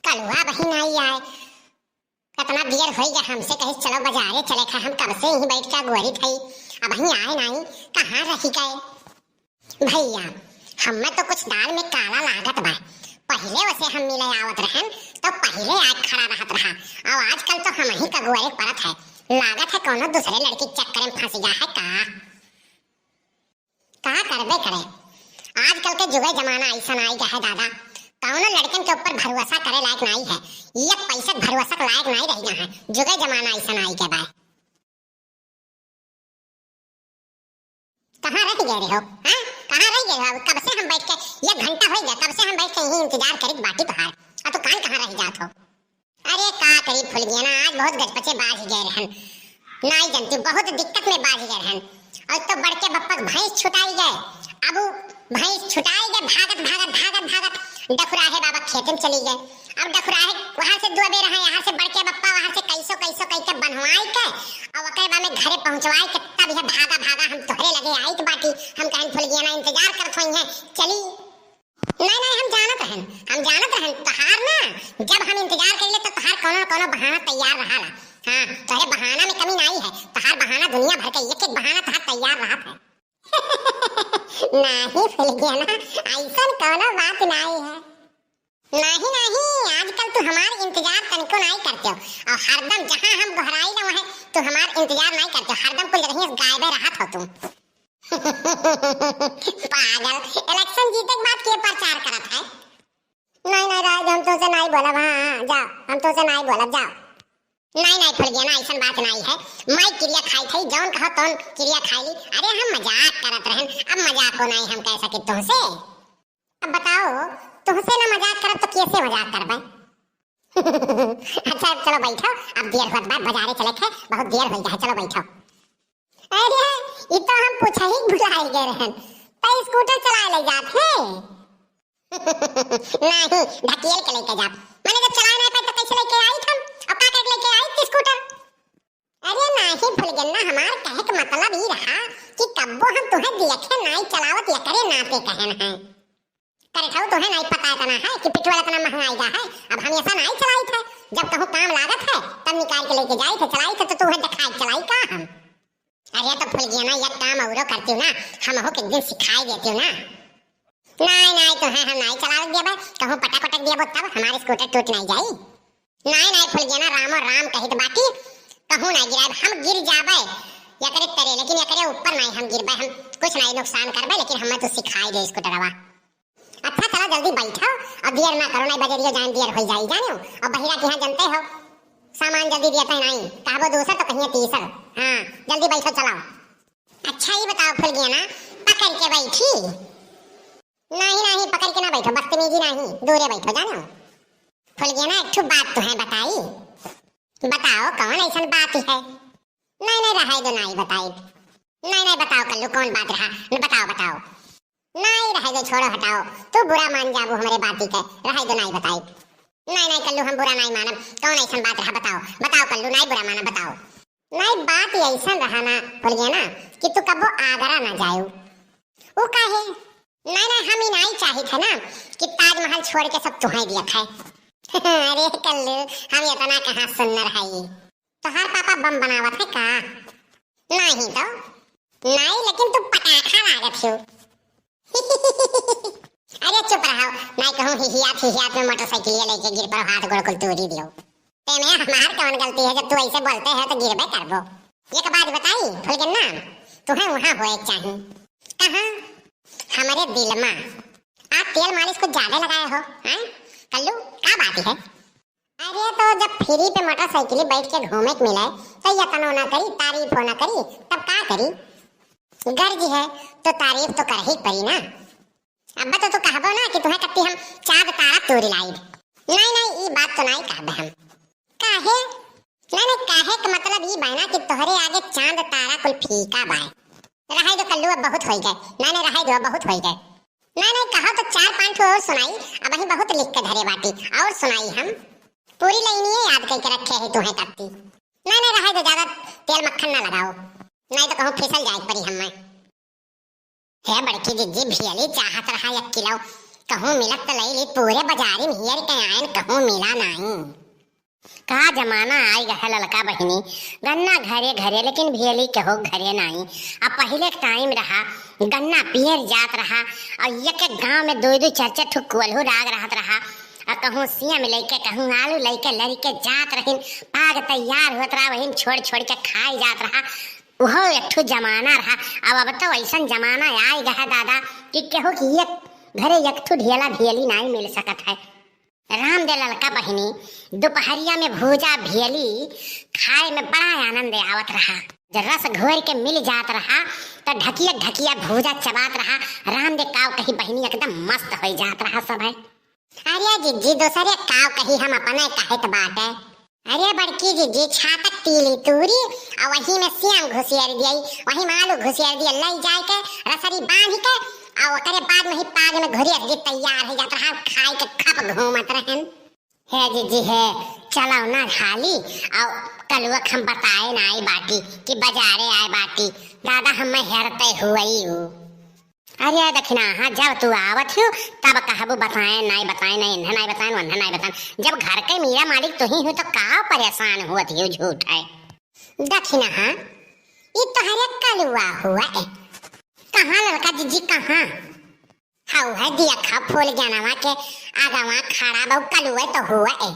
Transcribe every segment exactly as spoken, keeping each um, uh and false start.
कलुआ अबहीं नाई आए। कतना देर होइ गए, हमसे कहिस चलो बजारे चले खाए, हम कब से यहीं बैठ के अगोरित हई, अबहीं आए नाई, कहाँ रहि गए? भइया, हम्मे तो कुछ दाल में काला लागत बा। पहिले ओसे हम मिले आवत रहन, तो पहिले आके खड़ा रहत रहा, अउर आजकल तो हमहीं का अगोरे परत है। लागत है कउनो दूसरे लड़की के चक्कर में फँसि गया है का? का करबे करे, आजकल के जुगे जमाना अइसन आइ गया है दादा, कउनो लड़कन के ऊपर भरोसा करे लायक नाई है। ये पैसे के भरोसा के लायक नाई रहि गया है, जुगे जमाना अइसन आइ गया बा। कहाँ रहि गए रहो, हाँ? कहाँ रहि गए हो? कब से हम बैठ के, एक घंटा होइ गया, कब से हम बैठ के यहीं इंतजार करित बाटी तोहार। अउर तू कान कहाँ रहि जात हो? अरे का करी फुलगेना, आज बहुत गजपचे बाझ गए रहन, नाई जनती, बहुत दिक्कत में बाझ गए रहन। अउर तो बड़के बप्पा के भैंस छुटाइ गए, अब उ भैंस छुटाइ गए, भागत भागत भागत भागत डखुराहे बाबा खेते में चली गए। अब डखुराहे वहाँ से दुआ बेरा है, यहाँ से बड़के बप्पा वहाँ से कैसो कैसो कह के बन्हवाइ के, अउर ओकरे बाद में घरे पहुँचवाइ के तब यह भागा भागा हम तोहरे लगे आइत बाटी। हम कहन फुलगेना इंतजार करत होइहैं, चली। नाहीं, नाहीं, हम जानत रहन, हम जानत रहन, तोहार ना, जब हम इंतजार करिले तो तोहार कउनो न कउनो बहाना तैयार रहाला। हाँ, तोहरे बहाना में कमी नाई है, तोहार बहाना दुनिया भर के एक एक बहाना तोहार तैयार रहत है। नाहीं फुलगेना, अइसन कउनो बात नाई है। नाहीं, नाहीं, आजकल तू हमार इंतजार तनिको नाई करते हो, अउर हरदम जहाँ हम गोहराइले वहाँ तू हमार इंतजार नाई करते हो, हरदम कुल जगह गायबे रहत हो तू। पागल, election जीते के बाद के प्रचार करत है? नाहीं, नाहीं, रहे दो, हम तोसे नाहीं बोलब, हाँ, हाँ, जाओ, हम तोसे नाहीं बोलब, जाओ। नाहीं, नाहीं, फुलगेना, अइसन बात नाहीं है, मैं किरिया खाई थई, जौन कहो तौन किरिया खाई ली। अरे, हम मजाक करत रहन, अब मजाको नाहीं हम कह सकित तोहसे। अब बताओ, तोहसे ना मजाक करब तो केसे मजाक करबे? अच्छा, चलो बैठो, अब देर होत बा, बजारे चले के, बहुत देर होइ गया है, चलो बैठो। अरे, ई तो हम पूछा ही भुलाइ गए रहन। तो scooter चलाए ले जात है? नाहीं, ढकेल के लेके जाब। माने जब चलाए नाहीं पाए तो कैसे लेके आइत हम? अउर का करके लेके आइत scooter? अरे नाहीं फुलगेना, हमार कहे के मतलब ई रहा कि कब्बो हम तुहे देखे नाहीं चलावत, एकरे नाते कहन है। करे खाऊ तोहे नाहीं पता इतना है कि petrol इतना महँगाइ गा है। अब हम ऐसा नाहीं चलाइत है, जब कहूँ काम लागत है तब निकाल के लेके जाइत है, चलाइत है तो तोहे देखाइ चलाई का हम? अरे तो फुलगेना एक काम अउरो करती हूँ ना, हमहू के एक दिन सिखाइ देती हूँ ना। नाहीं, नाहीं, तोहे हम नाहीं चलावे देबे, कहूँ पटक पटक देबो तब हमार scooter टूट नाहीं जाई। नाहीं, नाहीं, फुलगेना रामो राम कहित बाटी, कहूँ नाहीं गिराइब, हम गिर जाबे एकरे तरे, लेकिन एकरे ऊपर नाहीं हम गिरबे, हम कुछ नाहीं नुकसान करबे, लेकिन हमें तू सिखाइ दे scooterवा। अच्छा, चलो जल्दी बैठो अउर देर ना करो, नाहीं बजरियो जान देर होइ जाई, जानियो। अउर बहिरा के यहाँ जनते हो, सामान जल्दी देते नाहीं, कहबो दूसर तो कहिए तीसर। हाँ, जल्दी बैठो, चलाओ। अच्छा, ई बताओ फुलगेना, पकड़ के बैठी? नाहीं, नाहीं, पकड़ के ना बैठो, बदतमीजी नाहीं, दूरे बैठो, जानो। फुलगेना, एक ठो बात तुहे बताई। बताओ, कौन अइसन बात है? नाहीं, नाहीं, रहे दो, नाहीं बताई। नाहीं, नाहीं, बताओ कल्लू, कौन बात रहा? न, बताओ, बताओ। नाहीं, रहे दो, छोड़ो, हटाओ। तू बुरा मान जाबू हमरे बाती के, रहे दो, नाहीं बताई। नाहीं, नाहीं कल्लू, हम बुरा नाहीं मानब। कौन अइसन बात रहा, बताओ, बताओ कल्लू, नाहीं बुरा मानब, बताओ। नाहीं, बात अइसन रहा ना, फुलगेना, कि तू कब्बो आगरा ना जायू। ऊ काहे? नाहीं, नाहीं, हम ई नाहीं चाहित है ना कि ताजमहल छोड़ के सब तुहैं दिया खाए। अरे कल्लू, हम इतना कहाँ सुन्नर हई? तोहार पापा बम बनावत है का? नाहीं तो। नाहीं, लेकिन तू पटाखा लागत हो। अरे चुप रहो, नाहीं कहूँ हिहियात हिहियात में मोटरसाइकिल लेके गिर पड़ो, हाथ गोड़ कुल तूरी दियो। तेमे हमार कौन गलती है, जब तू ऐसे बोलते है तो गिरबे करबो। एक बात बताई फुलगेना, तुहे वहाँ होए के चाही। कहाँ? हमरे दिल मा। आप तेल मालिश कुछ ज्यादा लगाए हो, हैं? कल्लू, का बात है? अरे तो जब free पे मोटरसाइकिल बैठ के घूमे के मिले, तो यतनो ना करी, तारीफो ना करी, तब का करी? गर्ज है तो तारीफ तो करही के पड़ी ना। अब तो तू कहबो ना कि तुहे कत्ती हम चाँद तारा तूरी लाइब। नाहीं, नाहीं, ई बात तो नाहीं कहबे हम। काहे? नाहीं, नाहीं, काहे के मतलब ई बा ना कि तोहरे आगे चाँद तारा कुल फीका बाय। रहे दो कल्लू, अब बहुत होइ गए। नाहीं, नाहीं, रहे दो, अब बहुत होइ गए। नाहीं, नाहीं, कहो तो चार पाँच ठो और सुनाई, अबहीं बहुत लिख के धरे बाटी, और सुनाई हम। पूरी लाइनिये याद कइके रखे है तुहे कत्ती। नाहीं, नाहीं, रहे दो, ज्यादा तेल मक्खन ना लगाओ, नाहीं तो कहूँ फिसल जाए के पड़ी हमें। हे बड़की जिज्जी, भियली चाहत रहा एक किलो, कहूँ मिलत त लई ली, पूरे बजारी में हेर के आयन, कहूँ मिला नाई। का जमाना आइ गए है ललका बहिनी, गन्ना घरे घरे लेकिन भेली केहू घरे नाई। अब पहिले के टाइम रहा, गन्ना पियर जात रहा और एक एक गाँव में दुइ दुइ चार चार ठो कोल्हू राग रहत रहा। और कहूँ सेम लइके, कहूँ आलू लइके लरिके जात रहिन, पाग तैयार होत रहा, वहीं छोड़ छोड़ के खाई जात रहा। उहो एक ठो जमाना रहा। अब, अब तो ऐसन जमाना आइ गए है दादा कि केहू की एक घरे एक ठो ढेला भेली नाई मिल सकत है। राम दे ललका बहिनी, दुपहरिया में भूजा भेली खाए में बड़ा आनंद आवत रहा। जब रस घोर के मिल जात रहा, त ढकिया ढकिया भूजा चबात रहा। राम दे काव कही बहिनी एकदम मस्त होइ जात रहा सब है। अरे जिज्जी, दोसरे काव कही, हम अपने कहत बाटे। अरे बड़की जिज्जी, छातक तीली तूरी, आ वही में सेम घुसेर दियई, वही में आलू घुसेर दिए, लई जाए के रसरी बांध के, आ ओकरे बाद में ही पाग में घुसेर दी, तैयार हो जात रहा, खाए के खप घूमत रहन। हे जिज्जी हे, चलाओ ना हाली, आ कलुआ के हम बताए नाई बाटी कि बजारे आए बाटी। दादा, हम हेरते हुई हूँ। अरे दखिनहा, जब तू आवत हो, तब कहबू बताए नाई, बताए नाई, इन्हें नाई बताए, उन्हें नाई बताए। जब घर के मीरा मालिक तू ही हो, तो का परेशान होत हो झूठ है। दखिनहा, ई तोहरे कलुआ हुआ है। कहाँ ललका जिज्जी, कहाँ? हऊ है देखा फूल गेनवा के आगवा खड़ा बा, कलुए तो हुआ है।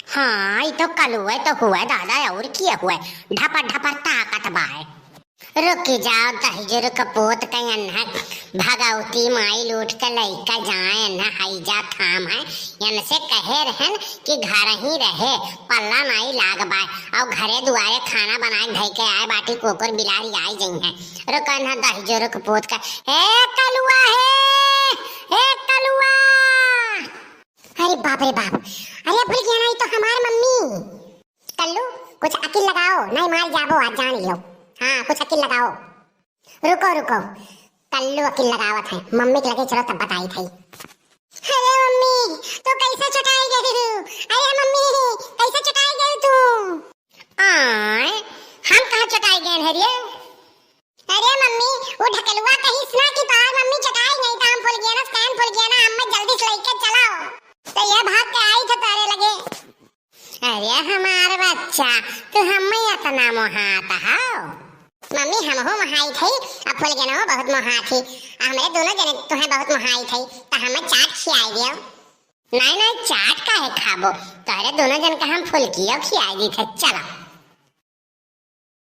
हाँ, ई तो कलुए तो हुए दादा, और किए हुए? ढपर ढपर ताकत बाय। रुकि जाओ, दहिजर कपूत के एन्हा भगवती माई लूट के लइका जाए, एन्हा हैजा थाम है। एनसे कहे रहन कि घर ही रहे, पल्ला नाई लाग बाय, और घरे दुआरे खाना बनाए धइ के आए बाटी, कुकुर बिलारी आई जइहैं। रुको एन्हा दहिजर कपूत के, ए कलुआ हे, ए कलुआ। अरे बाप रे बाप, अरे भूल गया ना, ई तो हमार मम्मी। कल्लू, कुछ अकिल लगाओ, नहीं मार जाबो, आज जान लियो। हाँ, कुछ अकिल लगाओ। रुको, रुको, कल्लू अकिल लगावत है, मम्मी के लगे चलो तब बताई थई। अरे मम्मी, तू कैसे चटाई गई हो? अरे मम्मी, कैसे चटाई गई तू? आय, हम कहाँ चटाई गए हैं रे? अरे मम्मी, वो ढकलुआ कहिस ना कि तोहार मम्मी चटाई गई, तो हम फुलगेना से कहन, फुलगेना, अम्मा जल्दी से लइके चलाओ। तो ये भाग के आई थे तोरे लगे। अरे हमार बच्चा, तू हमें इतना मोहात हो? मम्मी, हमहू मोहाई थई, अब फुलगेना बहुत मोहात ही। हमरे दोनों जने तुहें बहुत मोहाई थई, तो हमें चाट खियाई दियो। नहीं, नहीं, चाट काहे खाबो? तोहरे दोनों जन के हम फुलकियो खियाई दी थे। चला,